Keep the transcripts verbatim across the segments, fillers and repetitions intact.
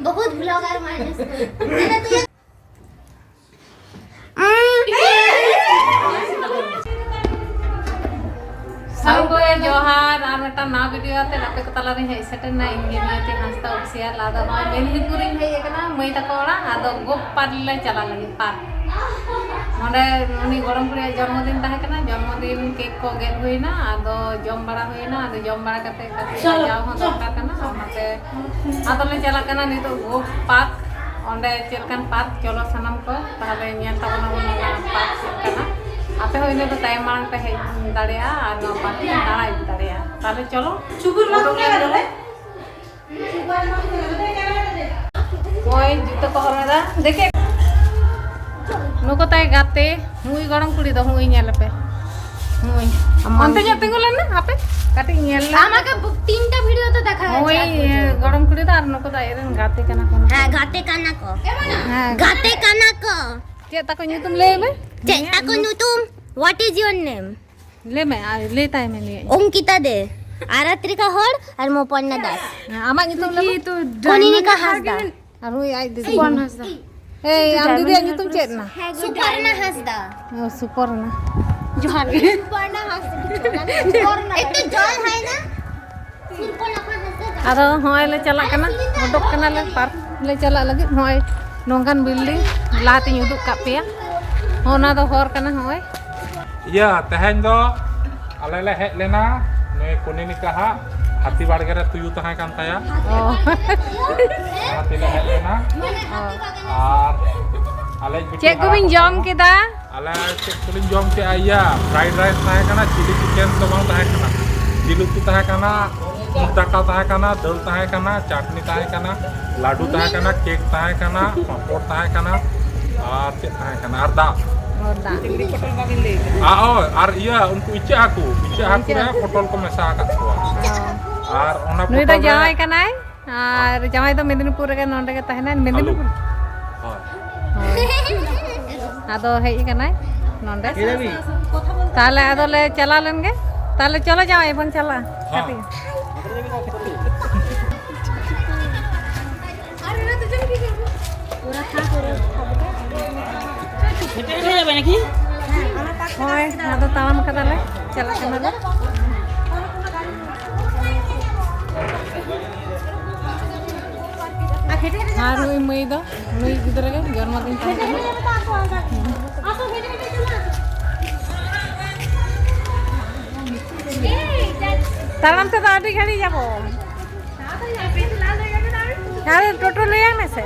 बहुत blogger minus. ᱥᱟᱱᱟᱢ ᱠᱚᱜᱮ ᱡᱚᱦᱟᱨ, ᱟᱨ ᱢᱤᱫᱴᱟᱝ ᱱᱟᱣᱟ ᱵᱷᱤᱰᱤᱭᱳ ᱟᱛᱮ ᱟᱯᱮ ᱠᱚ ᱛᱟᱞᱟᱨᱤᱧ ᱦᱮᱡ ᱥᱮᱴᱮᱨ ᱮᱱᱟ᱾ ᱤᱧ ᱜᱮ ᱱᱤᱭᱚᱛᱤ ᱦᱟᱸᱥᱫᱟ ᱚᱯᱷᱤᱥᱤᱭᱟᱞ᱾ ᱟᱫᱚ ᱱᱚᱜᱼᱚᱭ ᱢᱮᱫᱽᱱᱤᱯᱩᱨᱤᱧ ᱦᱮᱡ ᱟᱠᱟᱱᱟ ᱢᱟᱹᱭ ᱛᱟᱠᱚ ᱚᱲᱟᱜ᱾ ᱟᱫᱚ ᱜᱳᱯ ᱯᱟᱨᱠ ᱞᱮ ᱪᱟᱞᱟᱜ ᱞᱟᱹᱜᱤᱫ, ᱯᱟᱨᱠ᱾ ᱱᱚᱰᱮ ᱩᱱᱤ ᱜᱚᱲᱚᱢ ᱠᱩᱲᱤᱭᱟᱜ ᱡᱚᱱᱢᱚ ᱫᱤᱱ ᱛᱟᱦᱮᱸ ᱠᱟᱱᱟ, ᱡᱚᱱᱢᱚ ᱫᱤᱱ ᱠᱮᱠ ᱠᱚ ᱜᱮᱫ ᱦᱩᱭᱱᱟ, ᱟᱫᱚ ᱡᱚᱢ ᱵᱟᱲᱟ ᱦᱩᱭᱱᱟ, ᱟᱫᱚ ᱡᱚᱢ ᱵᱟᱲᱟ ᱠᱟᱛᱮ ᱠᱟᱹᱴᱤᱡ ᱥᱟᱡᱟᱣ ᱦᱚᱸ ᱫᱚᱨᱠᱟᱨ ᱠᱟᱱᱟ, ᱚᱱᱟᱛᱮ ᱟᱫᱚᱞᱮ ᱪᱟᱞᱟᱜ ᱠᱟᱱᱟ ᱱᱤᱛᱚᱜ ᱜᱳᱯ ᱯᱟᱨᱠ᱾ ᱚᱸᱰᱮ ᱪᱮᱫ ᱞᱮᱠᱟᱱ ᱯᱟᱨᱠ, ᱪᱚᱞᱚ ᱥᱟᱱᱟᱢ ᱠᱚ ᱛᱟᱦᱚᱞᱮ ᱧᱮᱞ ᱛᱟᱵᱚᱱ ᱟᱵᱚᱱ ᱚᱱᱟ ᱯᱟᱨᱠ ᱪᱮᱫ ᱞᱮᱠᱟᱱᱟ᱾ ᱟᱯᱮ ᱦᱚᱸ ᱤᱱᱟᱹ ᱫᱚ ᱛᱟᱭᱚᱢ ᱢᱟᱲᱟᱝ ᱯᱮ ᱦᱮᱡ ᱫᱟᱲᱮᱭᱟᱜᱼᱟ ᱟᱨ ᱱᱚᱣᱟ ᱯᱟᱨᱠ ᱯᱮ ᱫᱟᱬᱟ ᱤᱫᱤ ᱫᱟᱲᱮᱭᱟᱜᱼᱟ᱾ ᱛᱟᱦᱚᱞᱮ ᱪᱚᱞᱚ, ᱩᱰᱩᱠ ᱞᱮᱱ ᱜᱮᱵᱚᱱ᱾ ᱱᱚᱜᱼᱚᱭ ᱡᱩᱛᱟᱹ ᱠᱚ ᱦᱚᱨᱚᱜ ᱮᱫᱟ, ᱫᱮᱠᱷᱮ᱾ ᱱᱩᱠᱩ ᱛᱟᱭ ᱜᱟᱛᱮ, ᱦᱩᱭ ᱜᱚᱲᱚᱢ ᱠᱩᱲᱤ ᱫᱚ, ᱦᱩᱭ ᱧᱮᱞ ᱯᱮ᱾ ᱦᱩᱭ᱾ ᱟᱢᱟᱝ ᱚᱱᱛᱮ ᱧᱚᱜ ᱛᱤᱸᱜᱩ ᱞᱮᱱ ᱢᱮ, ᱦᱟᱯᱮ᱾ ᱠᱟᱹᱴᱤᱡ ᱧᱮᱞ ᱞᱮ᱾ আমাকে তিনটা ভিডিওতে দেখা হয়েছে ᱦᱩᱭ, আজ পর্যন্ত। গরম ᱠᱩᱲᱤ ᱫᱚ ᱟᱨ ᱱᱩᱠᱩ ᱫᱚ ᱟᱡ ᱨᱮᱱ ᱜᱟᱛᱮ ᱠᱟᱱᱟ ᱠᱚ, ᱱᱩᱠᱩ᱾ ᱦᱮᱸ, ᱜᱟᱛᱮ ᱠᱟᱱᱟ ᱠᱚ᱾ ᱦᱮᱸ᱾ ᱜᱟᱛᱮ ᱠᱟᱱᱟ ᱠᱚ᱾ ᱪᱮᱫ ᱛᱟᱠᱚ ᱧᱩᱛᱩᱢ ᱞᱟᱹᱭ ᱢᱮ? ᱪᱮᱫ ᱛᱟᱠᱚ ᱧᱩᱛᱩᱢ? What is your name? ᱞᱟᱹᱭ ᱢᱮ, ᱟᱨ ᱞᱟᱹᱭ ᱛᱟᱭ ᱢᱮ, ᱞᱟᱹᱭ᱾ ᱚᱝᱠᱤᱛᱟ ᱫᱮ, ᱟᱨᱟᱛᱨᱤᱠᱟ ᱦᱚᱲ ᱟᱨ ᱢᱚᱯᱚᱱᱱᱟ ᱫᱟᱥ᱾ ᱦᱮᱸ, ᱟᱢᱟᱜ ᱧᱩᱛᱩᱢ ᱞᱟᱹᱭ ᱢᱮ᱾ ᱠᱚᱱᱤᱱᱤᱠᱟ ᱦᱟᱸᱥᱫᱟ᱾ ᱟᱨ ᱦᱩᱭ ᱟᱡ ᱫᱤᱫᱤ᱾ ᱥᱩᱯᱚᱨᱱᱟ ᱦᱟᱸᱥᱫᱟ᱾ ᱮᱭ, ᱟᱢ ᱫᱤᱫᱤᱭᱟᱜ ᱧᱩᱛᱩᱢ ᱪᱮᱫ ᱮᱱᱟ? ᱥᱩᱯᱚᱨᱱᱟ ᱦᱟᱸᱥᱫᱟ᱾ ᱚ, ᱥᱩᱯᱚᱨᱱᱟ᱾ ᱡᱚᱦᱟᱨ ᱜᱮ᱾ ᱥᱩᱯᱚᱨᱱᱟ ᱦᱟᱸᱥᱫᱟ᱾ ᱮᱠᱴᱩ ᱡᱚᱞ ᱦᱟᱭ ᱱᱟ᱾ ᱟᱫᱚ ᱦᱚᱸᱜᱼᱚᱭ ᱞᱮ ᱪᱟᱞᱟᱜ ᱠᱟᱱᱟ, ᱩᱰᱩᱠ ᱠᱟᱱᱟᱞᱮ ᱯᱟᱨᱠ ᱞᱮ ᱪᱟᱞᱟᱜ ᱞᱟᱹᱜᱤᱫ᱾ ᱦᱚᱸᱜᱼᱚᱭ ᱱᱚᱝᱠᱟᱱ ᱵᱤᱞᱰᱤᱝ ᱞᱟᱦᱟᱛᱤᱧ ᱩᱫᱩᱜ ᱠᱟᱜ ᱯᱮᱭᱟ, ᱚᱱᱟ ᱫᱚ ᱦᱚᱨ ᱠᱟᱱᱟ᱾ ᱦᱚᱸᱜᱼᱚᱭ ᱤᱭᱟᱹ, ᱛᱮᱦᱮᱧ ᱫᱚ ᱟᱞᱮ ᱞᱮ ᱦᱮᱡ ᱞᱮᱱᱟ ᱱᱩᱭ ᱠᱚᱱᱤᱱᱤᱠᱟ ᱦᱟᱜ ᱦᱟᱹᱛᱤ ᱵᱟᱲᱜᱮ ᱨᱮ ᱛᱩᱭᱩ ᱛᱟᱦᱮᱸ ᱠᱟᱱ ᱛᱟᱭᱟ᱾ ᱚ᱾ ᱚᱱᱟ ᱛᱮᱞᱮ ᱦᱮᱡ ᱞᱮᱱᱟ᱾ ᱚ᱾ ᱟᱨ ᱟᱞᱮ ᱪᱮᱫ ᱠᱚᱵᱤᱱ ᱡᱚᱢ ᱠᱮᱫᱟ? ᱟᱞᱮ ᱪᱮᱫ ᱠᱚᱞᱤᱧ ᱡᱚᱢ ᱠᱮᱫᱟ? ᱤᱭᱟᱹ, fried rice ᱛᱟᱦᱮᱸ ᱠᱟᱱᱟ, chilli chicken ᱫᱚ ᱵᱟᱝ ᱛᱟᱦᱮᱸ ᱠᱟᱱᱟ, ᱡᱤᱞ ᱩᱛᱩ ᱛᱟᱦᱮᱸ ᱠᱟᱱᱟ, ᱢᱩᱜᱽ ᱫᱟᱠᱟ ᱛᱟᱦᱮᱸ ᱠᱟᱱᱟ, ᱫᱟᱹᱞ ᱛᱟᱦᱮᱸ ᱠᱟᱱᱟ, ᱪᱟᱴᱱᱤ ᱛᱟᱦᱮᱸ ᱠᱟᱱᱟ, ᱞᱟᱹᱰᱩ ᱛᱟᱦᱮᱸ ᱠᱟᱱᱟ, cake ᱛᱟᱦᱮᱸ ᱠᱟᱱᱟ, ᱯᱟᱯᱚᱲ ᱛᱟᱦᱮᱸ ᱠᱟᱱᱟ, ᱟᱨ ᱪᱮᱫ ᱛᱟᱦᱮᱸ ᱠᱟᱱᱟ? ᱟᱨ ᱫᱟᱜ᱾ ᱚ, ᱫᱟᱜ᱾ ᱟᱨ, ᱚ, ᱟᱨ ᱤᱭᱟᱹ, ᱩᱱᱠᱩ ᱤᱪᱟᱹᱜ ᱦᱟᱹᱠᱩ, ᱤᱪᱟᱹᱜ ᱦᱟᱹᱠᱩ ᱨᱮ ᱯᱚᱴᱚᱞ ᱠᱚ ᱢᱮᱥᱟ ᱟᱠᱟᱫ ᱠᱚᱣᱟ᱾ ᱚ᱾ ᱟᱨ ᱚᱱᱟ ᱱᱩᱭ ᱫᱚ ᱯᱚᱴᱚᱞ ᱨᱮ ᱡᱟᱶᱟᱭ ᱠᱟᱱᱟᱭ? ᱟᱨ ᱡᱟᱶᱟᱭ ᱫᱚ ᱢᱮᱫᱽᱱᱤᱯᱩᱨ ᱨᱮᱜᱮ, ᱱᱚᱸᱰᱮ ᱜᱮ ᱛᱟᱦᱮᱱᱟᱭ, ᱢᱮᱫᱽᱱᱤᱯᱩᱨ᱾ ᱦᱳᱭ᱾ ᱦᱳᱭ᱾ ᱟᱫᱚ ᱦᱮᱡ ᱟᱠᱟᱱᱟᱭ ᱱᱚᱸᱰᱮ᱾ ᱛᱟᱦᱞᱮ ᱟᱫᱚ ᱞᱮ ᱪᱟᱞᱟᱣ ᱞᱮᱱ ᱜᱮ᱾ ᱛᱟᱦᱞᱮ ᱪᱚᱞᱚ ᱡᱟᱶᱟᱭ ᱵᱚᱱ ᱪᱟᱞᱟᱜᱼᱟ᱾ ᱦᱮᱸ᱾ ᱠᱟᱹᱴᱤᱡ᱾ ᱦᱮᱸᱴᱮ ᱦᱮᱸᱴᱮ ᱡᱟᱵᱮ ᱱᱟᱠᱤ? ᱦᱳᱭ, ᱟᱫᱚ ᱛᱟᱲᱟᱢ ᱠᱟᱫᱟᱞᱮ, ᱪᱟᱞᱟᱜ ᱠᱟᱱᱟᱞᱮ᱾ ᱟᱨ ᱱᱩᱭ ᱢᱟᱹᱭ ᱫᱚ, ᱱᱩᱭ ᱜᱤᱫᱽᱨᱟᱹ ᱜᱮ ᱡᱚᱱᱢᱚ ᱫᱤᱱ ᱛᱟᱦᱮᱸ ᱠᱟᱱᱟ᱾ ᱛᱟᱲᱟᱢ ᱛᱮᱫᱚ ᱟᱹᱰᱤ ᱜᱷᱟᱹᱲᱤᱡ ᱟᱵᱚ᱾ ᱟᱨ ᱴᱳᱴᱳ ᱞᱟᱹᱭᱟᱭ ᱢᱮᱥᱮ᱾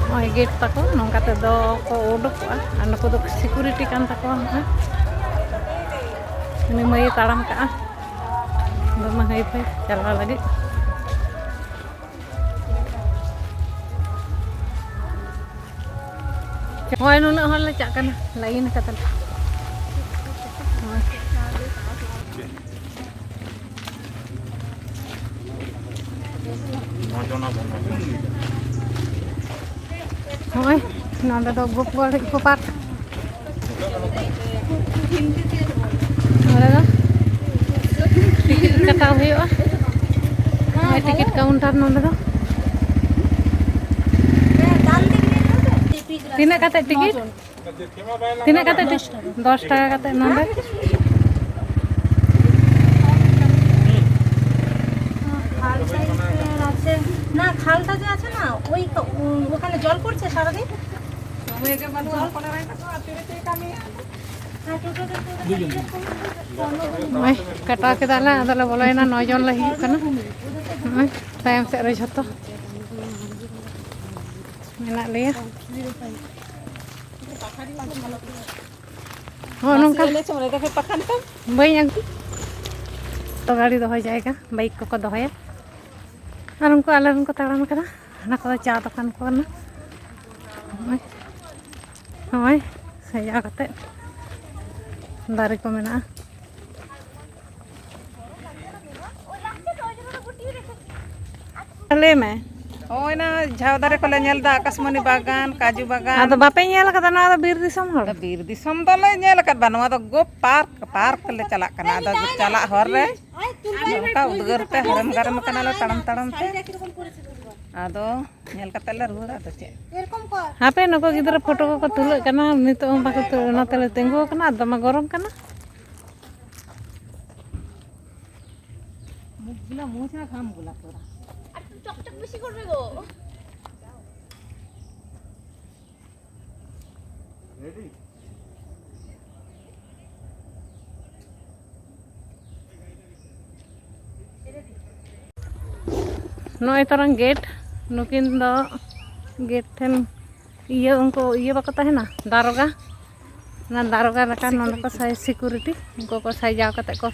ᱱᱚᱜᱼᱚᱭ ᱜᱮᱴ ᱛᱟᱠᱚ, ᱱᱚᱝᱠᱟ ᱛᱮᱫᱚ ᱠᱚ ᱩᱰᱩᱠᱚᱜᱼᱟ᱾ ᱟᱨ ᱱᱩᱠᱩ ᱫᱚ security ᱠᱟᱱ ᱛᱟᱠᱚᱣᱟ ᱦᱟᱸᱜ᱾ ᱩᱱᱤ ᱢᱟᱹᱭᱮ ᱛᱟᱲᱟᱢ ᱠᱟᱜᱼᱟ, ᱫᱚᱢᱮ ᱦᱟᱹᱭ ᱯᱷᱟᱹᱭ ᱪᱟᱞᱟᱣ ᱞᱟᱹᱜᱤᱫ᱾ ᱦᱳᱭ, ᱱᱩᱱᱟᱹᱜ ᱦᱚᱲ ᱞᱮ ᱪᱟᱜ ᱠᱟᱱᱟ, ᱞᱟᱭᱤᱱ ᱠᱟᱛᱮ᱾ ᱦᱳᱭ᱾ ᱱᱚᱜᱼᱚᱭ ᱱᱚᱰᱮ ᱫᱚ ᱜᱳᱯᱜᱚᱲ ᱤᱠᱳ ᱯᱟᱨᱠ᱾ ᱱᱚᱰᱮ ᱫᱚ ᱴᱤᱠᱤᱴ ᱠᱟᱴᱟᱣ ᱦᱩᱭᱩᱜᱼᱟ᱾ ᱱᱚᱜᱼᱚᱭ ᱴᱤᱠᱤᱴ ᱠᱟᱣᱩᱱᱴᱟᱨ ᱱᱚᱰᱮ ᱫᱚ᱾ ᱛᱤᱱᱟᱹᱜ ᱠᱟᱛᱮ ᱴᱤᱠᱤᱴ? ᱛᱤᱱᱟᱹᱜ ᱠᱟᱛᱮ ᱴᱤᱠᱤᱴ? ᱫᱚᱥ ᱴᱟᱠᱟ ᱠᱟᱛᱮ ᱱᱚᱰᱮ᱾ খালটা যে আছে না, ওই তো, উম, ওখানে জল পড়ছে সারাদিন। ᱱᱚᱜᱼᱚᱭ ᱠᱟᱴᱟᱣ ᱠᱮᱫᱟᱞᱮ, ᱟᱫᱚᱞᱮ ᱵᱚᱞᱚᱭᱮᱱᱟ᱾ ᱱᱚ ᱡᱚᱱ ᱞᱮ ᱦᱩᱭᱩᱜ ᱠᱟᱱᱟ᱾ ᱱᱚᱜᱼᱚᱭ ᱛᱟᱭᱚᱢ ᱥᱮᱫ ᱨᱮ ᱡᱷᱚᱛᱚ ᱢᱮᱱᱟᱜ ᱞᱮᱭᱟ᱾ ᱦᱚᱸ, ᱱᱚᱝᱠᱟ᱾ ᱵᱟᱹᱧ ᱟᱹᱜᱩ ᱛᱚ, ᱜᱟᱹᱰᱤ ᱫᱚᱦᱚ ᱡᱟᱭᱜᱟ, ᱵᱟᱭᱤᱠ ᱠᱚᱠᱚ ᱫᱚᱦᱚᱭᱟ᱾ ᱟᱨ ᱩᱱᱠᱩ ᱟᱞᱮ ᱨᱮᱱ ᱠᱚ ᱛᱟᱲᱟᱢ ᱠᱟᱱᱟ᱾ ᱚᱱᱟ ᱠᱚᱫᱚ ᱪᱟ ᱫᱚᱠᱟᱱ ᱠᱚ ᱠᱟᱱᱟ᱾ ᱱᱚᱜᱼᱚᱭ, ᱱᱚᱜᱼᱚᱭ ᱥᱟᱡᱟᱣ ᱠᱟᱛᱮ ᱫᱟᱨᱮ ᱠᱚ ᱢᱮᱱᱟᱜᱼᱟ᱾ ᱞᱟᱹᱭ ᱢᱮ᱾ ᱦᱳᱭ, ᱚᱱᱟ ᱡᱷᱟᱣ ᱫᱟᱨᱮ ᱠᱚᱞᱮ ᱧᱮᱞ ᱮᱫᱟ, ᱟᱠᱟᱥᱢᱚᱱᱤ ᱵᱟᱜᱟᱱ, ᱠᱟᱡᱩ ᱵᱟᱜᱟᱱ᱾ ᱟᱫᱚ ᱵᱟᱯᱮ ᱧᱮᱞ ᱠᱟᱫᱟ? ᱱᱚᱣᱟ ᱫᱚ ᱵᱤᱨ ᱫᱤᱥᱚᱢ ᱦᱚᱲ᱾ ᱟᱫᱚ ᱵᱤᱨ ᱫᱤᱥᱚᱢ ᱫᱚᱞᱮ ᱧᱮᱞ ᱟᱠᱟᱫ ᱵᱟ, ᱱᱚᱣᱟ ᱫᱚ ᱜᱳ ᱯᱟᱨᱠ, ᱯᱟᱨᱠ ᱞᱮ ᱪᱟᱞᱟᱜ ᱠᱟᱱᱟ᱾ ᱟᱫᱚ ᱪᱟᱞᱟᱜ ᱦᱚᱨ ᱨᱮ ᱱᱚᱝᱠᱟ ᱩᱫᱽᱜᱟᱹᱨ ᱛᱮ ᱦᱮᱨᱮᱢ ᱜᱟᱨᱮᱢ ᱠᱟᱱᱟᱞᱮ ᱛᱟᱲᱟᱢ ᱛᱟᱲᱟᱢ ᱛᱮ᱾ ᱟᱫᱚ ᱧᱮᱞ ᱠᱟᱛᱮ ᱞᱮ ᱨᱩᱣᱟᱹᱲᱟ, ᱟᱫᱚ ᱪᱮᱫ? ᱦᱟᱯᱮ, ᱱᱩᱠᱩ ᱜᱤᱫᱽᱨᱟᱹ ᱯᱷᱳᱴᱳ ᱠᱚᱠᱚ ᱛᱩᱞᱟᱹᱜ ᱠᱟᱱᱟ, ᱱᱤᱛᱚᱜ ᱦᱚᱸ ᱵᱟᱠᱚ ᱛᱩᱞᱟᱹᱜ, ᱚᱱᱟᱛᱮᱞᱮ ᱛᱤᱸᱜᱩ ᱟᱠᱟᱱᱟ᱾ ᱟᱨ ᱫᱚᱢᱮ ᱜᱚᱨᱚᱢ ᱠᱟᱱᱟ᱾ মুখগুলা মুছ না, ঘাম গুলা তোরা। আর তুই চকচক বেশি করবে গো। ᱱᱚᱜᱼᱚᱭ ᱛᱟᱨᱟᱝ ᱜᱮᱴ, ᱱᱩᱠᱤᱱ ᱫᱚ ᱜᱮᱴ ᱴᱷᱮᱱ ᱤᱭᱟᱹ, ᱩᱱᱠᱩ ᱤᱭᱟᱹ ᱵᱟᱠᱚ ᱛᱟᱦᱮᱱᱟ, ᱫᱟᱨᱚᱜᱟ, ᱚᱱᱟ ᱫᱟᱨᱚᱜᱟ ᱞᱮᱠᱟ ᱱᱚᱰᱮ ᱠᱚ ᱥᱟᱭ-, ᱥᱤᱠᱩᱨᱤᱴᱤ, ᱩᱱᱠᱩ ᱠᱚ ᱥᱟᱡᱟᱣ ᱠᱟᱛᱮ ᱠᱚ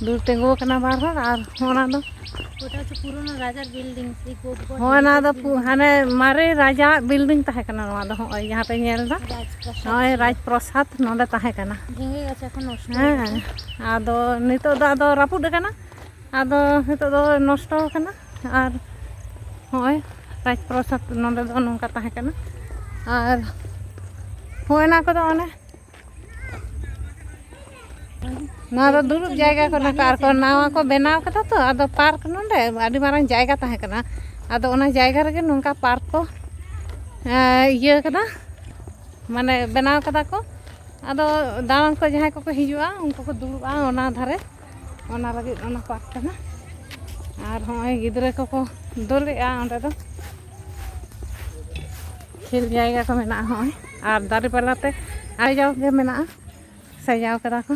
ᱫᱩᱲᱩᱵ ᱛᱤᱸᱜᱩ ᱟᱠᱟᱱᱟ ᱵᱟᱨ ᱦᱚᱲ᱾ ᱟᱨ ᱚᱱᱟ ᱫᱚ, ওটা হচ্ছে পুরনো রাজার বিল্ডিং, সেই গোপগড় ᱦᱳᱭ, ᱚᱱᱟ ᱫᱚ ᱯᱩ-, ᱦᱟᱱᱮ ᱢᱟᱨᱮ ᱨᱟᱡᱟᱣᱟᱜ ᱵᱤᱞᱰᱤᱝ ᱛᱟᱦᱮᱸ ᱠᱟᱱᱟ ᱱᱚᱣᱟ ᱫᱚ᱾ ᱦᱚᱸᱜᱼᱚᱭ ᱡᱟᱦᱟᱸ ᱯᱮ ᱧᱮᱞ ᱮᱫᱟ, ᱱᱚᱜᱼᱚᱭ ᱨᱟᱡᱽ ᱯᱨᱚᱥᱟᱫᱽ ᱱᱚᱰᱮ ᱛᱟᱦᱮᱸ ᱠᱟᱱᱟ᱾ ᱦᱮᱸ, ᱟᱫᱚ ᱱᱤᱛᱚᱜ ᱫᱚ ᱟᱫᱚ ᱨᱟᱹᱯᱩᱫ ᱟᱠᱟᱱᱟ᱾ ᱟᱫᱚ ᱱᱤᱛᱚᱜ ᱫᱚ ᱱᱚᱥᱴᱚ ᱟᱠᱟᱱᱟ᱾ ᱟᱨ ᱦᱚᱸᱜᱼᱚᱭ ᱨᱟᱡᱽ ᱯᱨᱚᱥᱟᱫᱽ ᱱᱚᱰᱮ ᱫᱚ ᱱᱚᱝᱠᱟ ᱛᱟᱦᱮᱸ ᱠᱟᱱᱟ᱾ ᱟᱨ ᱦᱚᱸᱜᱼᱚᱭ ᱚᱱᱟ ᱠᱚᱫᱚ ᱚᱱᱮ ᱱᱚᱣᱟ ᱫᱚ ᱫᱩᱲᱩᱵ ᱡᱟᱭᱜᱟ ᱠᱟᱱᱟ ᱠᱚ, ᱟᱨ ᱠᱚ ᱱᱟᱣᱟ ᱠᱚ ᱵᱮᱱᱟᱣ ᱠᱟᱫᱟ ᱛᱚ, ᱟᱫᱚ ᱯᱟᱨᱠ ᱱᱚᱰᱮ ᱟᱹᱰᱤ ᱢᱟᱨᱟᱝ ᱡᱟᱭᱜᱟ ᱛᱟᱦᱮᱸ ᱠᱟᱱᱟ᱾ ᱟᱫᱚ ᱚᱱᱟ ᱡᱟᱭᱜᱟ ᱨᱮᱜᱮ ᱱᱚᱝᱠᱟ ᱯᱟᱨᱠ ᱠᱚ, ᱮᱸ, ᱤᱭᱟᱹ ᱠᱟᱫᱟ, ᱢᱟᱱᱮ ᱵᱮᱱᱟᱣ ᱠᱟᱫᱟ ᱠᱚ᱾ ᱟᱫᱚ ᱫᱟᱬᱟᱱ ᱠᱚ ᱡᱟᱦᱟᱸᱭ ᱠᱚᱠᱚ ᱦᱤᱡᱩᱜᱼᱟ, ᱩᱱᱠᱩ ᱠᱚ ᱫᱩᱲᱩᱵᱼᱟ ᱚᱱᱟ ᱫᱷᱟᱨᱮ, ᱚᱱᱟ ᱞᱟᱹᱜᱤᱫ ᱚᱱᱟ ᱯᱟᱨᱠ ᱠᱟᱱᱟ᱾ ᱟᱨ ᱦᱚᱸᱜᱼᱚᱭ ᱜᱤᱫᱽᱨᱟᱹ ᱠᱚᱠᱚ ᱫᱳᱞᱮᱜᱼᱟ ᱚᱸᱰᱮ ᱫᱚ᱾ ᱠᱷᱮᱞ ᱡᱟᱭᱜᱟ ᱠᱚ ᱢᱮᱱᱟᱜᱼᱟ ᱦᱚᱸᱜᱼᱚᱭ, ᱟᱨ ᱫᱟᱨᱮ ᱯᱟᱞᱟᱛᱮ ᱟᱲᱮ ᱡᱟᱣ ᱜᱮ ᱢᱮᱱᱟᱜᱼᱟ᱾ ᱥᱟᱡᱟᱣ ᱠᱟᱫᱟ ᱠᱚ᱾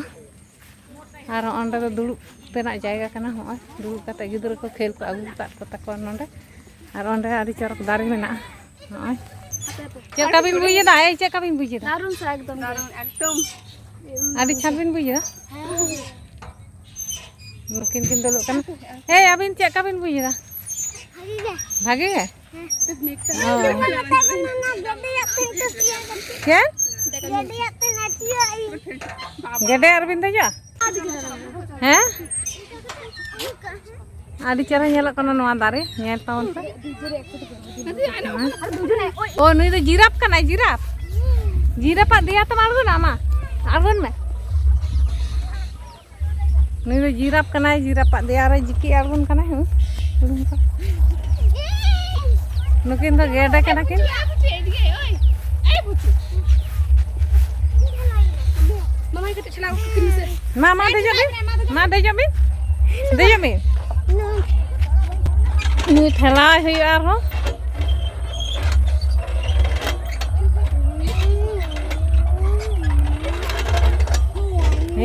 ᱟᱨ ᱚᱸᱰᱮ ᱫᱚ ᱫᱩᱲᱩᱵ ᱛᱮᱱᱟᱜ ᱡᱟᱭᱜᱟ ᱠᱟᱱᱟ᱾ ᱦᱚᱸᱜᱼᱚᱭ ᱫᱩᱲᱩᱵ ᱠᱟᱛᱮ ᱜᱤᱫᱽᱨᱟᱹ ᱠᱚ ᱠᱷᱮᱞ ᱠᱚ ᱟᱹᱜᱩ ᱟᱠᱟᱫ ᱠᱚ ᱛᱟᱠᱚᱣᱟ ᱱᱚᱸᱰᱮ᱾ ᱟᱨ ᱚᱸᱰᱮ ᱟᱹᱰᱤ ᱪᱚᱨᱚᱠ ᱫᱟᱨᱮ ᱢᱮᱱᱟᱜᱼᱟ᱾ ᱱᱚᱜᱼᱚᱭ᱾ ᱪᱮᱫ ᱞᱮᱠᱟ ᱵᱤᱱ ᱵᱩᱡ ᱮᱫᱟ? ᱮᱭ, ᱪᱮᱫ ᱞᱮᱠᱟ ᱵᱤᱱ ᱵᱩᱡ ᱮᱫᱟ? ᱫᱟᱨᱩᱱ ᱥᱮ ᱮᱠᱫᱚᱢ ᱜᱮ᱾ ᱮᱠᱫᱚᱢ᱾ ᱟᱹᱰᱤ ᱪᱷᱟᱴ ᱵᱤᱱ ᱵᱩᱡ ᱮᱫᱟ? ᱦᱮᱸ᱾ ᱱᱩᱠᱤᱱ ᱠᱤᱱ ᱫᱩᱲᱩᱵ ᱠᱟᱱᱟ᱾ ᱮᱭ, ᱟᱹᱵᱤᱱ ᱪᱮᱫ ᱞᱮᱠᱟ ᱵᱤᱱ ᱵᱩᱡ ᱮᱫᱟ? ᱵᱷᱟᱜᱮ ᱜᱮ᱾ ᱵᱷᱟᱜᱮ ᱜᱮ? ᱦᱮᱸ᱾ ᱚ᱾ ᱪᱮᱫ? ᱜᱮᱰᱮ ᱟᱨ ᱵᱤᱱ ᱫᱮᱡᱚᱜᱼᱟ? ᱦᱮᱸ? ᱟᱹᱰᱤ ᱪᱮᱦᱨᱟ ᱧᱮᱞᱚᱜ ᱠᱟᱱᱟ ᱱᱚᱣᱟ ᱫᱟᱨᱮ, ᱧᱮᱞ ᱛᱟᱵᱚᱱ ᱯᱮ᱾ ᱚ, ᱱᱩᱭ ᱫᱚ ᱡᱤᱨᱟᱯ ᱠᱟᱱᱟᱭ, ᱡᱤᱨᱟᱯ᱾ ᱡᱤᱨᱟᱯᱟᱜ ᱫᱮᱭᱟ ᱛᱮᱢ ᱟᱬᱜᱚᱱᱟ, ᱢᱟ, ᱟᱬᱜᱚᱱ ᱢᱮ᱾ ᱱᱩᱭ ᱫᱚ ᱡᱤᱨᱟᱯ ᱠᱟᱱᱟᱭ, ᱡᱤᱨᱟᱯᱟᱜ ᱫᱮᱭᱟ ᱨᱮ ᱡᱤᱠᱤ ᱟᱬᱜᱚᱱ ᱠᱟᱱᱟᱭ᱾ ᱦᱩᱸ, ᱩᱰᱩᱝ ᱠᱟᱱᱟ᱾ ᱱᱩᱠᱤᱱ ᱫᱚ ᱜᱮᱰᱮ ᱠᱟᱱᱟ ᱠᱤᱱ᱾ ᱢᱟᱢᱟᱭ ᱠᱟᱹᱴᱤᱡ ᱪᱷᱟᱞᱟᱣ ᱠᱟᱹᱴᱤᱡ ᱢᱮᱥᱮ᱾ ᱢᱟ, ᱢᱟ, ᱫᱮᱡᱚᱜ ᱵᱤᱱ᱾ ᱢᱟ, ᱫᱮᱡᱚᱜ ᱵᱤᱱ᱾ ᱫᱮᱡᱚᱜ ᱵᱤᱱ᱾ ᱱᱩᱭ ᱴᱷᱮᱞᱟᱣ ᱦᱩᱭᱩᱜᱼᱟ ᱟᱨᱦᱚᱸ᱾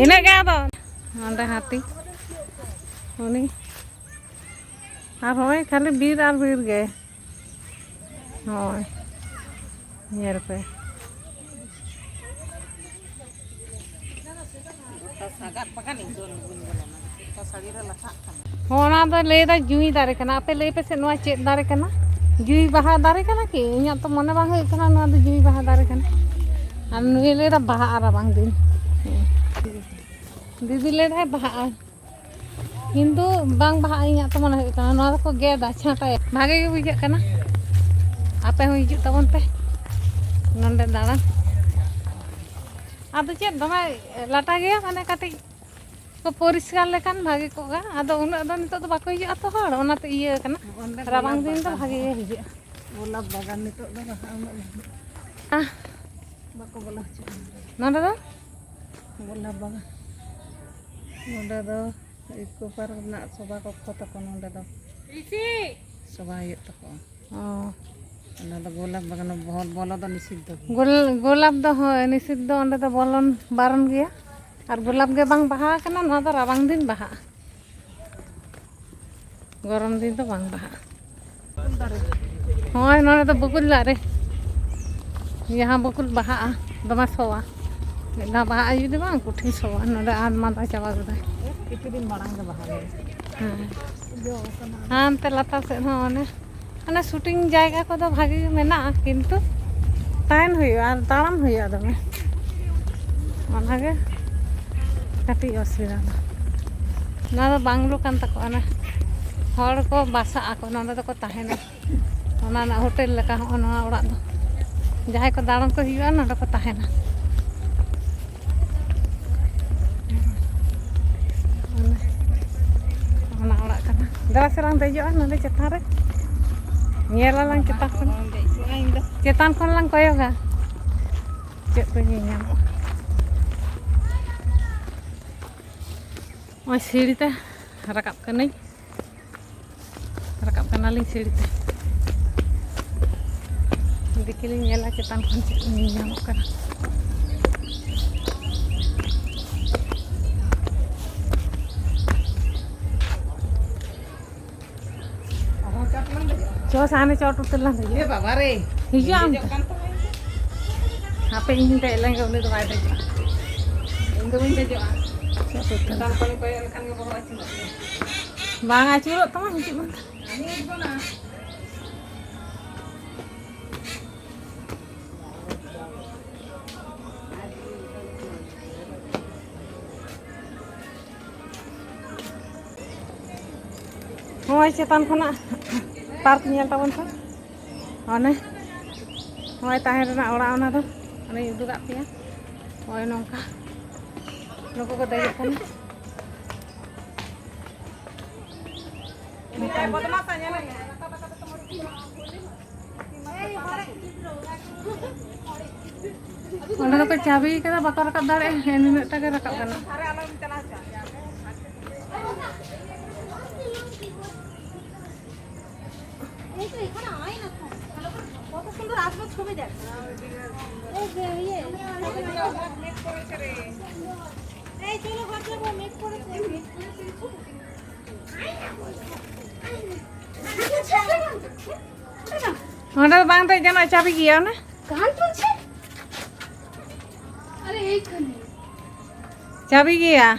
ᱤᱱᱟᱹᱜ ᱜᱮ ᱟᱫᱚ᱾ ᱚᱸᱰᱮ ᱦᱟᱹᱛᱤ᱾ ᱩᱱᱤ᱾ ᱟᱨ ᱦᱚᱸᱜᱼᱚᱭ ᱠᱷᱟᱹᱞᱤ ᱵᱤᱨ ᱟᱨ ᱵᱤᱨ ᱜᱮ᱾ ᱦᱚᱸᱜᱼᱚᱭ᱾ ᱧᱮᱞ ᱯᱮ᱾ ᱜᱚᱴᱟ ᱥᱟᱜᱟᱫ ᱵᱟᱜᱟᱱ ᱤᱧ ᱫᱚ ᱵᱟᱹᱧ ᱵᱚᱞᱚᱱᱟ᱾ ᱪᱮᱫ ᱞᱮᱠᱟ ᱥᱟᱹᱲᱤ ᱨᱮ ᱞᱟᱴᱷᱟᱜ ᱠᱟᱱᱟ᱾ ᱦᱚᱸ, ᱚᱱᱟ ᱫᱚ ᱞᱟᱹᱭ ᱫᱟ ᱡᱩᱸᱭ ᱫᱟᱨᱮ ᱠᱟᱱᱟ᱾ ᱟᱯᱮ ᱞᱟᱹᱭ ᱯᱮᱥᱮ, ᱱᱚᱣᱟ ᱪᱮᱫ ᱫᱟᱨᱮ ᱠᱟᱱᱟ? ᱡᱩᱸᱭ ᱵᱟᱦᱟ ᱫᱟᱨᱮ ᱠᱟᱱᱟ ᱠᱤ? ᱤᱧᱟᱹᱜ ᱛᱚ ᱢᱚᱱᱮ ᱵᱟᱝ ᱦᱩᱭᱩᱜ ᱠᱟᱱᱟ ᱱᱚᱣᱟ ᱫᱚ ᱡᱩᱸᱭ ᱵᱟᱦᱟ ᱫᱟᱨᱮ ᱠᱟᱱᱟ᱾ ᱟᱨ ᱱᱩᱭᱮ ᱞᱟᱹᱭ ᱫᱟ ᱵᱟᱦᱟᱜᱼᱟ ᱨᱟᱵᱟᱝ ᱫᱤᱱ᱾ ᱦᱮᱸ᱾ ᱫᱤᱫᱤ ᱞᱟᱹᱭ ᱫᱟᱭ ᱵᱟᱦᱟᱜᱼᱟ᱾ ᱠᱤᱱᱛᱩ ᱵᱟᱝ ᱵᱟᱦᱟᱜᱼᱟ, ᱤᱧᱟᱹᱜ ᱛᱚ ᱢᱚᱱᱮ ᱦᱩᱭᱩᱜ ᱠᱟᱱᱟ ᱱᱚᱣᱟ ᱫᱚᱠᱚ ᱜᱮᱫᱟ, ᱪᱷᱟᱸᱴᱟᱭᱟ᱾ ᱵᱷᱟᱜᱮ ᱜᱮ ᱵᱩᱡᱷᱟᱹᱜ ᱠᱟᱱᱟ᱾ ᱟᱯᱮ ᱦᱚᱸ ᱦᱤᱡᱩᱜ ᱛᱟᱵᱚᱱ ᱯᱮ ᱱᱚᱸᱰᱮ ᱫᱟᱬᱟᱱ᱾ ᱟᱫᱚ ᱪᱮᱫ ᱫᱚᱢᱮ ᱞᱟᱴᱟ ᱜᱮᱭᱟ, ᱢᱟᱱᱮ ᱠᱟᱹᱴᱤᱡ ᱠᱚ ᱯᱚᱨᱤᱥᱠᱟᱨ ᱞᱮᱠᱷᱟᱱ ᱵᱷᱟᱜᱮ ᱠᱚᱜᱼᱟ᱾ ᱟᱫᱚ ᱩᱱᱟᱹᱜ ᱫᱚ ᱱᱤᱛᱚᱜ ᱫᱚ ᱵᱟᱠᱚ ᱦᱤᱡᱩᱜᱼᱟ ᱛᱚ ᱦᱚᱲ, ᱚᱱᱟᱛᱮ ᱤᱭᱟᱹ ᱠᱟᱱᱟ᱾ ᱚᱸᱰᱮ ᱨᱟᱵᱟᱝ ᱜᱳᱞᱟᱯ ᱫᱤᱱ ᱫᱚ ᱵᱟᱜᱟᱱ᱾ ᱵᱷᱟᱜᱮ ᱜᱮ ᱦᱤᱡᱩᱜᱼᱟ᱾ ᱜᱳᱞᱟᱯ ᱵᱟᱜᱟᱱ ᱱᱤᱛᱚᱜ ᱫᱚ ᱵᱟᱦᱟ ᱩᱱᱟᱹᱜ ᱵᱟᱹᱱᱩᱜᱼᱟ᱾ ᱟᱦ᱾ ᱵᱟᱠᱚ ᱵᱚᱞᱚ ᱦᱚᱪᱚᱜᱼᱟ᱾ ᱱᱚᱸᱰᱮ ᱫᱚ? ᱜᱳᱞᱟᱯ ᱵᱟᱜᱟᱱ᱾ ᱱᱚᱸᱰᱮ ᱫᱚ ᱤᱠᱳ ᱯᱟᱨᱠ ᱨᱮᱱᱟᱜ ᱥᱚᱵᱷᱟ ᱠᱚᱠᱠᱷᱚ ᱛᱟᱠᱚ ᱱᱚᱸᱰᱮ ᱫᱚ᱾ ᱥᱚᱵᱷᱟ ᱦᱩᱭᱩᱜ ᱛᱟᱠᱚᱣᱟ᱾ ᱚ᱾ ᱚᱱᱟ ᱫᱚ ᱜᱳᱞᱟᱯ ᱵᱟᱜᱟᱱ ᱵᱚᱦᱚᱞ ᱵᱚᱞᱚ ᱫᱚ ᱱᱤᱥᱤᱫᱷ ᱫᱚ ᱜᱮᱭᱟ᱾ ᱜᱳᱞ-, ᱜᱳᱞᱟᱯ ᱫᱚ, ᱦᱳᱭ, ᱱᱤᱥᱤᱫᱷ ᱫᱚ, ᱚᱸᱰᱮ ᱫᱚ ᱵᱚᱞᱚᱱ ᱵᱟᱨᱚᱱ ᱜᱮᱭᱟ᱾ ᱟᱨ ᱜᱳᱞᱟᱯ ᱜᱮ ᱵᱟᱝ ᱵᱟᱦᱟ ᱟᱠᱟᱱᱟ, ᱱᱚᱣᱟ ᱫᱚ ᱨᱟᱵᱟᱝ ᱫᱤᱱ ᱵᱟᱦᱟᱜᱼᱟ᱾ ᱜᱚᱨᱚᱢ ᱫᱤᱱ ᱫᱚ ᱵᱟᱝ ᱵᱟᱦᱟᱜᱼᱟ᱾ ᱦᱳᱭ, ᱱᱚᱰᱮ ᱫᱚ ᱵᱚᱠᱩᱞ ᱫᱟᱨᱮ, ᱡᱟᱦᱟᱸ ᱵᱚᱠᱩᱞ ᱵᱟᱦᱟᱜᱼᱟ, ᱫᱚᱢᱮ ᱥᱚᱣᱟ᱾ ᱢᱤᱫ ᱫᱷᱟᱣ ᱵᱟᱦᱟᱜᱼᱟ ᱡᱩᱫᱤ ᱵᱟᱝ, ᱠᱚᱴᱷᱤᱱ ᱥᱚᱣᱟ᱾ ᱱᱚᱰᱮ ᱟᱨ ᱢᱟᱫᱟ ᱪᱟᱵᱟ ᱜᱚᱫᱟᱭ᱾ ᱠᱤᱪᱷᱩ ᱫᱤᱱ ᱢᱟᱲᱟᱝ ᱜᱮ ᱵᱟᱦᱟ ᱞᱮᱱᱟ᱾ ᱦᱮᱸ᱾ ᱡᱚ ᱟᱠᱟᱱᱟ᱾ ᱦᱟᱱᱛᱮ ᱞᱟᱛᱟᱨ ᱥᱮᱫ ᱦᱚᱸ ᱚᱱᱮ, ᱚᱱᱮ ᱥᱩᱴᱤᱝ ᱡᱟᱭᱜᱟ ᱠᱚᱫᱚ ᱵᱷᱟᱜᱮ ᱜᱮ ᱢᱮᱱᱟᱜᱼᱟ, ᱠᱤᱱᱛᱩ ᱛᱟᱦᱮᱱ ᱦᱩᱭᱩᱜᱼᱟ ᱟᱨ ᱫᱟᱬᱟᱱ ᱦᱩᱭᱩᱜᱼᱟ ᱫᱚᱢᱮ᱾ ᱚᱱᱟᱜᱮ ᱠᱟᱹᱴᱤᱡ ᱚᱥᱩᱵᱤᱫᱷᱟ ᱫᱚ᱾ ᱱᱚᱣᱟ ᱫᱚ ᱵᱟᱝᱞᱳ ᱠᱟᱱ ᱛᱟᱠᱚᱣᱟ, ᱚᱱᱟ ᱦᱚᱲ ᱠᱚ ᱵᱟᱥᱟᱜ ᱟᱠᱚ, ᱱᱚᱸᱰᱮ ᱫᱚᱠᱚ ᱛᱟᱦᱮᱱᱟ᱾ ᱚᱱᱟ ᱨᱮᱱᱟᱜ ᱦᱳᱴᱮᱞ ᱞᱮᱠᱟ ᱦᱚᱸᱜᱼᱚ ᱱᱚᱣᱟ ᱚᱲᱟᱜ ᱫᱚ᱾ ᱡᱟᱦᱟᱸᱭ ᱠᱚ ᱫᱟᱬᱟᱱ ᱠᱚ ᱦᱤᱡᱩᱜᱼᱟ, ᱱᱚᱸᱰᱮ ᱠᱚ ᱛᱟᱦᱮᱱᱟ᱾ ᱚᱱᱟ ᱚᱲᱟᱜ ᱠᱟᱱᱟ᱾ ᱫᱮᱞᱟ ᱥᱮ ᱞᱟᱝ ᱫᱮᱡᱚᱜᱼᱟ ᱱᱚᱸᱰᱮ ᱪᱮᱛᱟᱱ ᱨᱮ᱾ ᱧᱮᱞ ᱟᱞᱟᱝ ᱪᱮᱛᱟᱱ ᱠᱷᱚᱱ᱾ ᱪᱮᱛᱟᱱ ᱠᱷᱚᱱ ᱞᱟᱝ ᱠᱚᱭᱚᱜᱟ᱾ ᱪᱮᱫ ᱠᱚ ᱧᱮᱞ ᱧᱟᱢᱚᱜᱼᱟ᱾ ᱱᱚᱜᱼᱚᱭ ᱥᱤᱲᱤ ᱛᱮ ᱨᱟᱠᱟᱵ ᱠᱟᱹᱱᱟᱹᱧ, ᱨᱟᱠᱟᱵ ᱠᱟᱱᱟᱞᱤᱧ ᱥᱤᱲᱤ ᱛᱮ᱾ ᱫᱮᱠᱷᱤ ᱞᱤᱧ ᱧᱮᱞᱟ ᱪᱮᱛᱟᱱ ᱠᱷᱚᱱ ᱪᱮᱫ ᱧᱮᱞ ᱧᱟᱢᱚᱜ ᱠᱟᱱᱟ᱾ ᱪᱚ ᱥᱟᱦᱟᱱᱮ ᱪᱚᱴ ᱩᱛᱟᱹᱨ ᱞᱟᱝ ᱫᱮᱡᱚᱜᱼᱟ᱾ ᱮ ᱵᱟᱵᱟ ᱨᱮ᱾ ᱦᱤᱡᱩᱜ ᱟᱢ᱾ ᱫᱮᱡᱚᱜ ᱠᱟᱱ ᱛᱟᱢᱟᱭ᱾ ᱦᱟᱯᱮ ᱤᱧ ᱫᱮᱡ ᱞᱮᱱ ᱜᱮ, ᱩᱱᱤ ᱫᱚ ᱵᱟᱭ ᱫᱮᱡᱚᱜᱼᱟ᱾ ᱤᱧ ᱫᱚ ᱵᱟᱹᱧ ᱫᱮᱡᱚᱜᱼᱟ᱾ ᱪᱚᱴ ᱩᱛᱟᱹᱨ᱾ ᱪᱮᱛᱟᱱ ᱠᱷᱚᱱᱤᱧ ᱠᱚᱭᱚᱜ ᱞᱮᱠᱷᱟᱱ ᱜᱮ ᱵᱚᱦᱚᱜ ᱟᱹᱪᱩᱨᱚᱜ ᱛᱤᱧᱟ᱾ ᱵᱟᱝ ᱟᱹᱪᱩᱨᱚᱜ ᱛᱟᱢᱟ, ᱦᱤᱡᱩᱜ ᱢᱮ᱾ ᱟᱹᱞᱤᱧ ᱦᱤᱡᱩᱜ ᱠᱟᱱᱟ᱾ ᱱᱚᱜᱼᱚᱭ ᱪᱮᱛᱟᱱ ᱠᱷᱚᱱᱟᱜ ᱯᱟᱨᱠ ᱧᱮᱞ ᱛᱟᱵᱚᱱ ᱯᱮ᱾ ᱚᱱᱮ ᱱᱚᱜᱼᱚᱭ ᱛᱟᱦᱮᱸ ᱨᱮᱱᱟᱜ ᱚᱲᱟᱜ, ᱚᱱᱟ ᱫᱚ ᱚᱱᱮᱧ ᱩᱫᱩᱜᱟᱜ ᱯᱮᱭᱟ᱾ ᱱᱚᱜᱼᱚᱭ ᱱᱚᱝᱠᱟ ᱱᱩᱠᱩ ᱠᱚ ᱫᱮᱡᱚᱜ ᱠᱟᱱᱟ᱾ ᱚᱸᱰᱮ ᱫᱚᱠᱚ ᱪᱟᱵᱤ ᱠᱟᱫᱟ, ᱵᱟᱠᱚ ᱨᱟᱠᱟᱵ ᱫᱟᱲᱮᱭᱟᱜᱼᱟ᱾ ᱦᱮᱸ, ᱱᱩᱱᱟᱹᱜ ᱴᱟ ᱜᱮ ᱨᱟᱠᱟᱵ ᱜᱟᱱᱚᱜᱼᱟ᱾ ছবি দেখ। এই যে, ইয়ে, এই চলো, ঘর যাবো, মেঘ পড়েছে। ᱚᱸᱰᱮ ᱫᱚ ᱵᱟᱝ ᱫᱮᱡ ᱜᱟᱱᱚᱜᱼᱟ, ᱪᱟᱵᱤ ᱜᱮᱭᱟ ᱚᱱᱟ᱾ ᱜᱟᱱ ᱪᱚᱞᱪᱮ? ᱟᱨᱮ, ᱮᱭᱠᱷᱟᱱᱮ᱾ ᱪᱟᱵᱤ ᱜᱮᱭᱟ᱾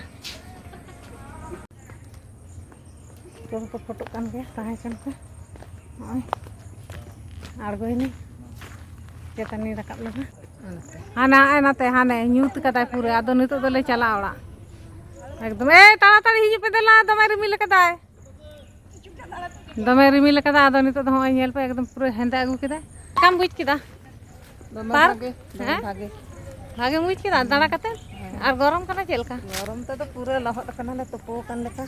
ᱠᱚ ᱯᱷᱳᱴᱳᱜ ᱠᱟᱱ ᱜᱮᱭᱟ, ᱛᱟᱦᱮᱸ ᱠᱟᱱ ᱠᱚ᱾ ᱱᱚᱜᱼᱚᱭ ᱟᱬᱜᱚᱭᱮᱱᱟᱹᱧ᱾ ᱪᱮᱛᱟᱱᱤᱧ ᱨᱟᱠᱟᱵ ᱞᱮᱱᱟ᱾ ᱦᱟᱱᱟ, ᱦᱟᱱᱮ ᱱᱟᱛᱮ, ᱦᱟᱱᱮ ᱧᱩᱛ ᱠᱟᱫᱟᱭ ᱯᱩᱨᱟᱹ᱾ ᱟᱫᱚ ᱱᱤᱛᱚᱜ ᱫᱚᱞᱮ ᱪᱟᱞᱟᱜᱼᱟ ᱚᱲᱟᱜ᱾ ᱮᱠᱫᱚᱢ, ᱮᱭ, ᱛᱟᱲᱟᱛᱟᱲᱤ ᱦᱤᱡᱩᱜ ᱯᱮ ᱫᱮᱞᱟ, ᱫᱚᱢᱮ ᱨᱤᱢᱤᱞ ᱠᱟᱫᱟᱭ᱾ ᱫᱚᱢᱮ ᱨᱤᱢᱤᱞ ᱠᱟᱫᱟ, ᱟᱫᱚ ᱱᱤᱛᱚᱜ ᱫᱚ ᱦᱚᱸᱜᱼᱚᱭ ᱧᱮᱞ ᱯᱮ, ᱮᱠᱫᱚᱢ ᱯᱩᱨᱟᱹ ᱦᱮᱸᱫᱮ ᱟᱹᱜᱩ ᱠᱮᱫᱟᱭ᱾ ᱪᱮᱫ ᱞᱮᱠᱟᱢ ᱵᱩᱡᱽ ᱠᱮᱫᱟ? ᱫᱚᱢᱮ ᱯᱟᱨᱠ? ᱵᱷᱟᱜᱮ, ᱫᱚᱢᱮ ᱦᱮᱸ? ᱵᱷᱟᱜᱮ᱾ ᱵᱷᱟᱜᱮᱢ ᱵᱩᱡᱽ ᱠᱮᱫᱟ ᱫᱟᱬᱟ ᱠᱟᱛᱮ? ᱦᱮᱸ᱾ ᱟᱨ ᱜᱚᱨᱚᱢ ᱠᱟᱱᱟ ᱪᱮᱫ ᱞᱮᱠᱟ? ᱜᱚᱨᱚᱢ ᱛᱮᱫᱚ ᱯᱩᱨᱟᱹ ᱞᱚᱦᱚᱫ ᱟᱠᱟᱱᱟᱞᱮ, ᱛᱩᱯᱩ ᱟᱠᱟᱱ ᱞᱮᱠᱟ᱾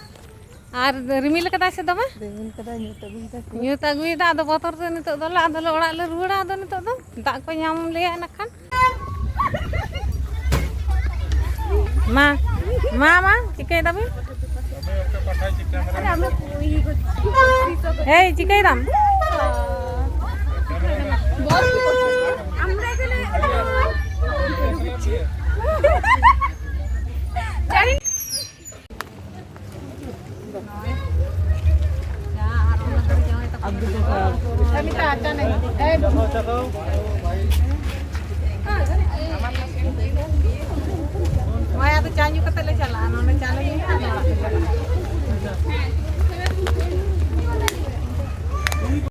ᱟᱨ ᱨᱤᱢᱤᱞ ᱠᱟᱫᱟᱭ ᱥᱮ ᱫᱚᱢᱮ? ᱨᱤᱢᱤᱞ ᱠᱟᱫᱟᱭ, ᱧᱩᱛ ᱟᱹᱜᱩᱭᱮᱫᱟᱭ ᱯᱩᱨᱟᱹ᱾ ᱧᱩᱛ ᱟᱹᱜᱩᱭᱮᱫᱟ, ᱟᱫᱚ ᱵᱚᱛᱚᱨ ᱛᱮ ᱱᱤᱛᱚᱜ ᱫᱚᱞᱮ, ᱟᱫᱚᱞᱮ ᱚᱲᱟᱜ ᱞᱮ ᱨᱩᱣᱟᱹᱲᱟ᱾ ᱟᱫᱚ ᱱᱤᱛᱚᱜ ᱫᱚ ᱫᱟᱜ ᱠᱚ ᱧᱟᱢ ᱞᱮᱭᱟ ᱤᱱᱟᱹ ᱠᱷᱟᱱ᱾ ᱢᱟ, ᱢᱟ, ᱢᱟ, ᱪᱤᱠᱟᱹᱭ ᱫᱟᱵᱤᱱ? এই, চিকাইরাম। ᱦᱳᱭ, ᱟᱫᱚ ᱪᱟ ᱧᱩ ᱠᱟᱛᱮ ᱞᱮ ᱪᱟᱞᱟᱜᱼᱟ, ᱱᱚᱰᱮ ᱪᱟ ᱞᱮ ᱧᱩᱭᱟ, ᱟᱫᱚ ᱚᱲᱟᱜ ᱞᱮ ᱪᱟᱞᱟᱜᱼᱟ᱾